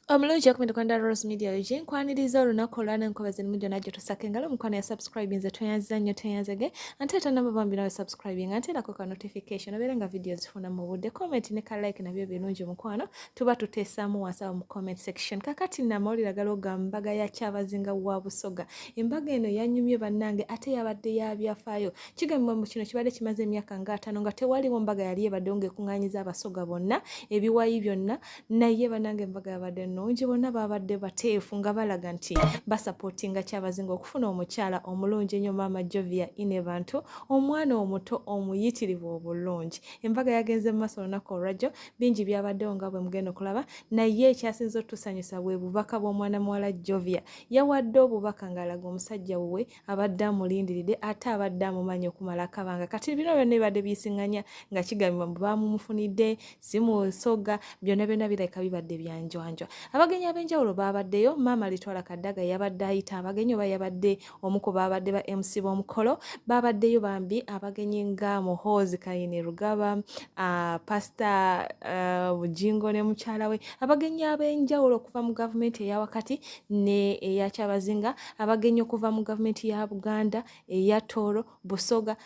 Omulungi okumenya kwenda Rose Media UG nkwaniriza olunaku olwana enkoba zino mujjo najjo tusaka engalo mukwano ya subscribe nze tweyanziza nnyo tweyanzege ante ate namba bambi nawe subscribing ante erako ka notification obeere nga video zifuna mu budde comment ne ka like nabyo birungi mukwano tuba tuteesaamu wansi awo mu comment section. Kakati namawulire agaliwo ga mbaga ya Kyabazinga wa Busoga. Embaga eno yanyumye bannange ate yabadde ya byafaayo. Kigambibwa mbu kino kibadde kimaze emyaka nga ataano nga tewaliwo mbaga yali ebaddewo ng'ekuŋŋaanyiza Abasoga bonna ebiwayi byonna naye banange embaga yabadde nnungi bonna babadde bateefu nga balaga nti basapootinga Kyabazinga okufuna omukyala omulungi ennyo maama Jovia Inebantu omwana omuto omuyitirivu obulungi. Embaga yagenze mu maaso olunaku olwajjo bingi byabaddewo nga bwe mugenda okulaba naye ekyasinze otusanyusa bwe bubaka bw'omwana muwala Jovia. Yawadde obubaka ng'alaga omusajja wuwe abadde amulindiridde ate abadde amumanyi okumala akabanga. Kati bino byonna ebibadde biyisinganya nga kigambibwa mbu baamumufunidde si musoga byonna byonna birabika bibadde byanjwanjwa. Abagenyi ab'enjawulo baabaddeyo. Maama Litwala Kadaga yabadde ayita abagenyi oba yabadde omu ku baabadde ba MC b'omukolo. Baabaddeyo bambi abagenyi nga Muhoozi Kainerugaba, Pasita Bugingo ne mukyala we, abagenyi ab'enjawulo okuva mu gavumenti eya wakati ne eya Kyabazinga, abagenyi okuva mu gavumenti ya Buganda, eya Tooro, Busoga,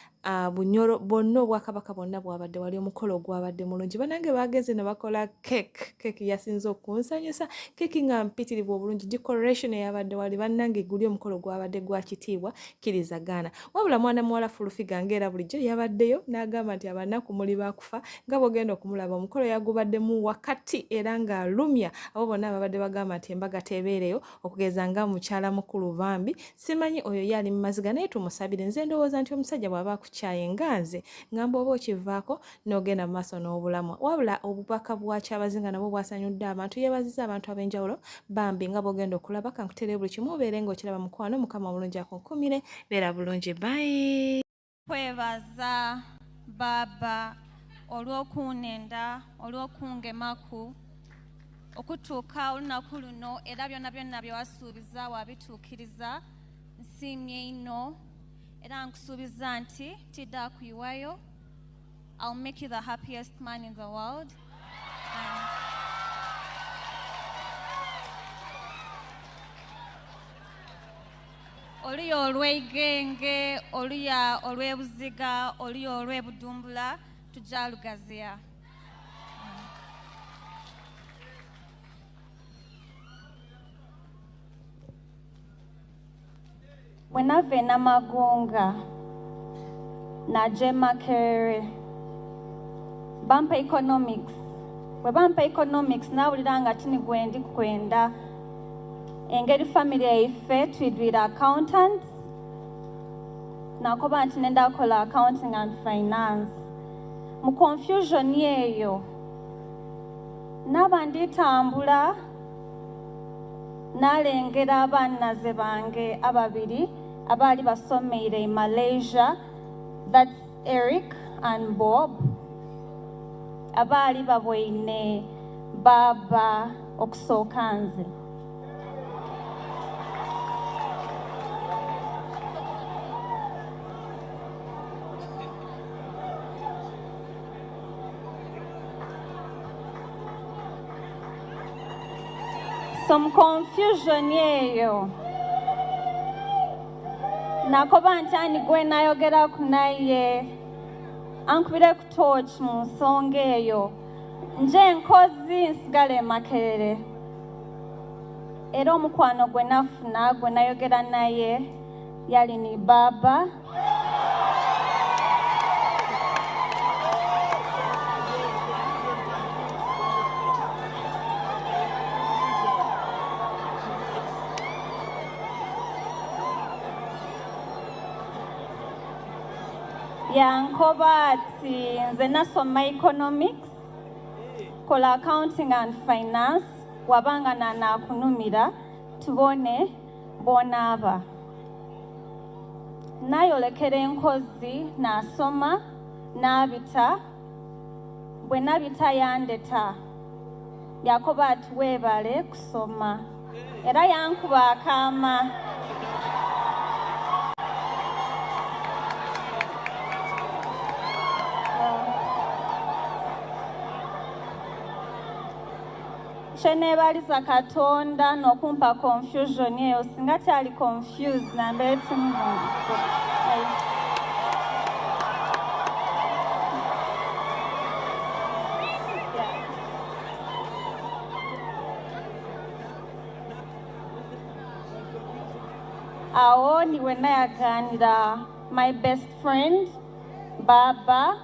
Bunyoro, bonna obwakabaka bonna bwabadde wali. Omukolo ogwabadde mulungi banange, bagenze ne bakola cake. Cake yasinze okunsanyusa, cake nga mpitirivu obulungi, decoration eyabadde wali bannange, guli omukolo gwabadde gwa kitiibwa kkiriza gaana. Wabula mwana muwala Fulufiga ng'era bulijjo yabaddeyo n'agamba nti abanaku muli bakufa nga bw'ogenda okumulaba omukolo yagubaddemu wakati era ng'alumya abo bonna ababadde bagamba nti embaga tebeereyo okugeza nga mukyala mukulu bambi simanyi oyo ye ali mu maziga naye tumusabire. Nze ndowooza nti omusajja bw'aba akukyaye nga nze ngamba oba okivaako n'ogenda mu maaso n'obulamu. Wabula obubaka bwa Kyabazinga nabwo bwasanyudde abantu, yeebazizza abantu ab'enjawulo bambi nga bw'ogenda okulaba. Kankuteere buli kimu obeere ng'okiraba mukwano. Mukama omulungi akunkumire, beera bulungi, bye. Kwebaza baaba olw'okunenda olw'okungemaku okutuuka olunaku luno era byonna byonna bye wasuubiza wabituukiriza. Nsiimye ino era nkusuubiza nti tidda kuyiwayo. I'll make you the happiest man in the world. Oluya olw'eigenge, oluya olw'ebuziga, oluya olw'ebudumbula tujalugaziya. Bwe nava e Namagunga naja e Makerere bampa economics. Bwe bampa economics nawulira nga tini gwendi kwenda engeri family yaife twidwire accountants nakoba nti nenda kola accounting and finance. Mu confusion eyo naba nditambula nalengera abaanaze bange ababiri abaali basomeire e Malaysia, that's Eric and Bob, abaali babweine baaba okusooka nze. Some confusion eyo nakoba nti ani gwe nayogeraku naye ankubire ku torch mu nsonga eyo nje enkozi nsigale e Makerere. Era omukwano gwe nafuna gwe nayogera naye yali ni baaba. Yankoba ati nze nasoma economics, kola accounting and finance, wabanga nanakunumira tubone bonaaba. Nayolekera enkozi nasoma nabita bwe nabita yandeta yakoba ati weebale kusoma era yankuba akaama. Kyeneebaliza Katonda n'okumpa confusion eyo, singa kyali confused nambeetimu. Awo niwe nayaganira my best friend Baba,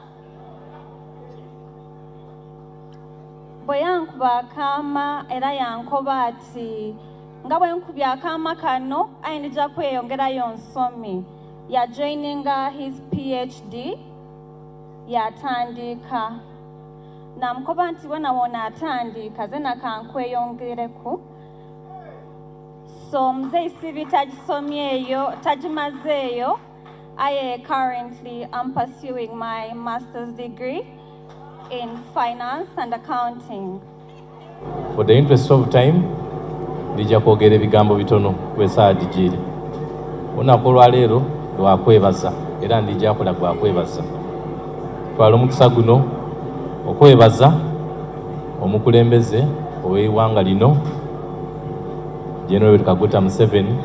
bwe yankuba akaama era yankoba ati nga bwe nkubye akaama kano aye ndija kweyongerayo nsomi. Yajoininga his PhD, yatandika. Namukoba nti wena wona atandika zena kankweyongereku. So mzee CV tagisomyeyo, tagimazeeyo. I currently am pursuing my master's degree in finance and accounting. For the interest of time, ndija kwogera ebigambo bitono kuba gigiire. Olunaku olwaleero lwakwebaza era ndija kola gwakwebaza. Twala omukisa guno okwebaza omukulembeze ow'eiwanga lino General Yoweri Kaguta Museveni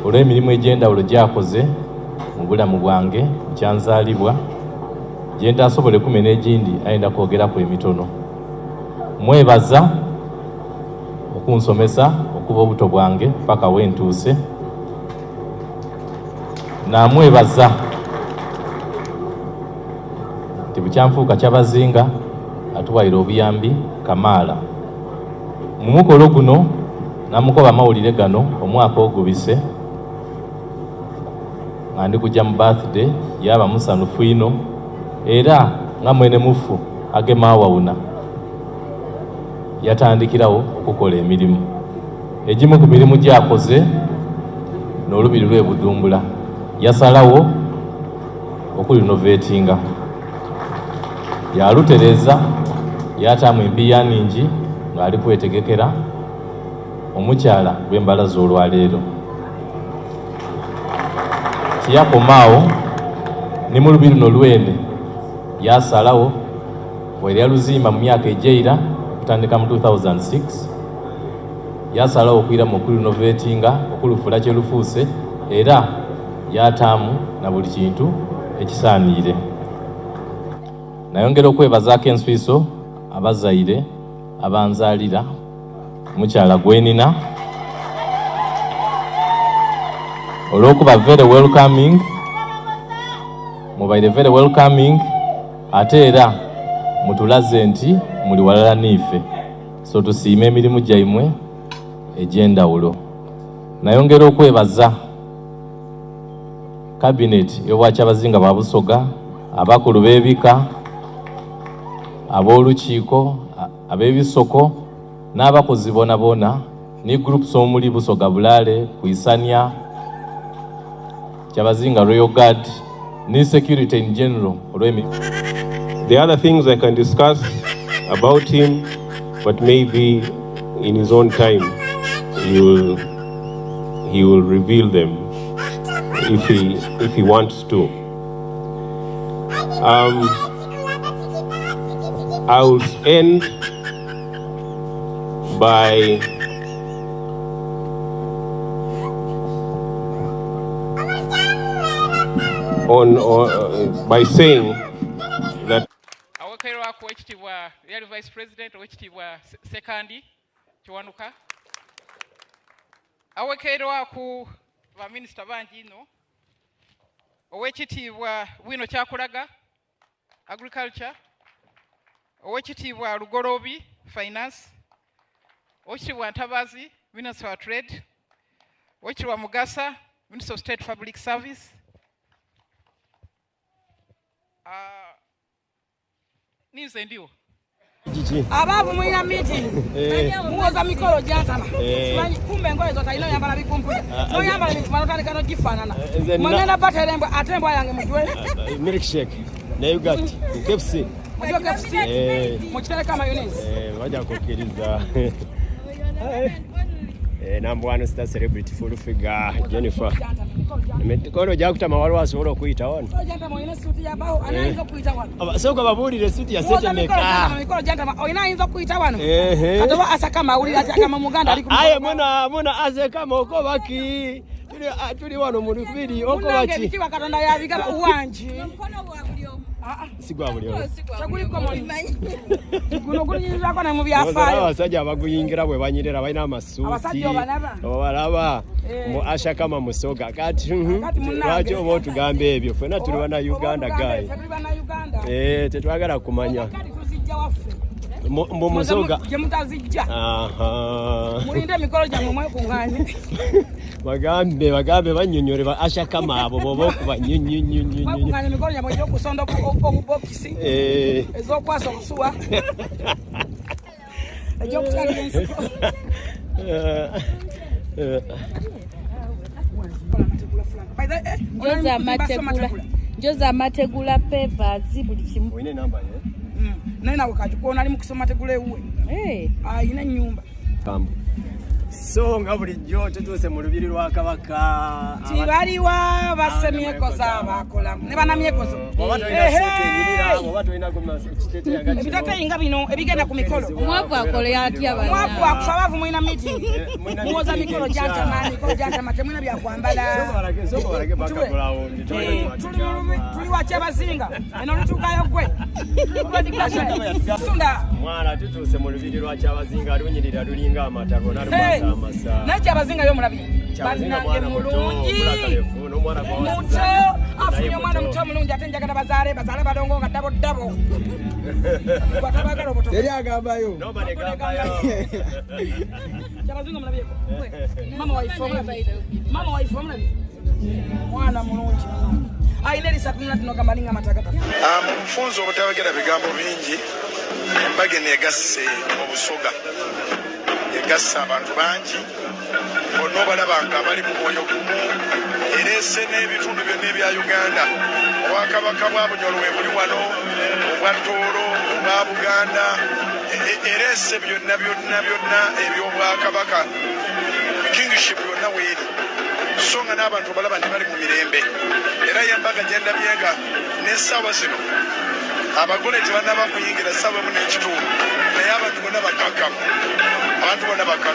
olw'emirimu egy'endawulo gy'akoze mu bulamu bwange kyanzaalibwa gye ntasobole kumena egindi ayenda kwogeraku emitono. Mwebaza okunsomesa okuva obuto bwange paka wentuuse. Namwebaza nti bukyanfuuka kyabazinga atuwaire obuyambi kamaala. Mu mukolo guno namukoba amawulire gano omwaka ogubise nga ndi kujja mu birthday yaba musanufu ino era nga mwene mufu agema awawuna yatandikirawo okukola emirimu. Egimu ku mirimu gy'akoze n'olubiri lw'e Budumbula yasalawo okulinovatinga, yalutereeza, yataamu empiiya nningi ng'ali kwetegekera omukyala gw'embalaza olwaleero. Tiyakomaawo ni mu lubiri luno lwene yasalawo waire yaluzimba mu myaka egyeira okutandika mu 2006, yasalawo okwiramu okulinovatinga okulufuula kyelufuuse era yataamu na buli kintu ekisaaniire. Nayongera okwebazaako enswiso abazaire abanzaalira mukyala gwenina olw'okuba very welcoming, mubaire very welcoming, ate era mutulaze nti muli walala niife, so tusiime emirimu gyaimwe egy'endawulo. Nayongera okwebaza cabinet y'obwakyabazinga bwa Busoga, abakulu b'ebika, ab'olukiiko, ab'ebisoko n'abakozi bona bona ni groups omuli Busoga Bulaale, Kwisania, Kyabazinga Royal Guard ni security in general olw'emi. The other things I can discuss about him, but maybe in his own time he will reveal them if he wants to. I will end by by saying that awekerwako owekitiibwa yali Vice President owekitiibwa Sekandi Kiwanuka, awekerwaku baminisita bangi ino, owekitiibwa Bwino Kyakulaga Agriculture, owekitiibwa Lugoloobi Finance, owekitiibwa Ntabazi Minister wa Trade, owekitiibwa Mugasa Minister of State Public Service. Ninze ndiwo abaavu mulina meeting, muwoza mikolo gyantama, simanyi kumbe engoye zotalina oyambala bikumputa noyambala ebintu notandika nogifaanana. Mwengenda batera embwa ate embwa yange mujwe Milkshake ne yogurt KFC. Mujwe KFC mukitereka mayonnaise. Bajja kukkiriza. Number one star celebrity full figure Jennifer. Emikolo gyakutama waliwo asobola okuyita wano. Sooka babuulire suuti ya sente mmeka. Aye muna asekama okobaki. Tuli wano mu lubiri okobaki. Ebitiibwa Katonda yabigaba wangi. Si gwa buli omu. Teguliko mulimu. Guno gulinyirirako ne mu byafaayo. Abasajja abaguyingira bwe banyirira balina amasuuti. Abasajja obalaba? Obalaba. Mu Ashakama Musoga. Kati lwaki oba otugamba ebyo? Ffenna tuli bannayuganda guy. Tuli bannayuganda. Tetwagala kumanya. Kati tuzijja waffe. Mbu Musoga. Gye mutazijja. Mulinde emikolo gyammwe mwekuŋŋaanye. Bagambe bannyonnyole ba Ashakama abo b'oba okuba nnyo nnyo nnyo nnyo. Mwekuŋŋaanye emikolo gyammwe egy'okusonda obubokisi. Ez'okwasa obusuwa. Egy'okutalira ensiko. Njoza amategula pevers buli kimu. Oyina enamba ye? Naye nawe kati ali mu kusoma tegula ewuwe. Ayina ennyumba. So nga bulijjo tutuuse mu lubiri lwa Kabaka. Tibaliwa basemyekozo abakola ne banamyekozo. Bw'oba tolina suuti enyirira, bw'oba tolina kiteteeyi nga kino. Ebiteteeyi nga bino ebigenda ku mikolo. Omwavu akola atya bana? Omwavu akufa abavu mulina meeting. Muwoza mikolo gyantama, mikolo gyantama temulina byakwambala. Sooka balage background. Tuli wa Kyabazinga. Eno lutuukayo ggwe. Sunda. Mwana tutuuse mu lubiri lwa Kyabazinga lunyirira lulinga amata lwonna lumasa amasa. Naye Kyabazinga yo mulabye. Bannange mulungi. Muto afunye omwana muto mulungi ate njagala bazaale balongo nga ddabo ddabo. Batabagala obuto. Teri agambayo. Nobody gambayo. Kyabazinga mulabyeko. Mama waife omulabye. Mama waife omulabye. Mwana mulungi. Ayina erisatunula tuno gamalinga amatagata. Mu bufunze obutayogera bigambo bingi, embaga eno egasse obusoga. Egasse abantu bangi. Bonna obalaba nga bali mu mwoyo gumu. Ereese n'ebitundu byonna ebya Uganda. Obwakabaka bwa Bunyoro we buli wano, obwa Tooro, obwa Buganda. Ereese byonna byonna byonna eby'obwakabaka. Kingship yonna weeri. So nga n'abantu balaba nti bali mu mirembe. Era y'embaga gye ndabye nga n'essaawa zino abagole tebannaba kuyingira ssaawa emu n'ekitundu, naye abantu bonna bakkakkamu. Abantu bonna bakkakkamu.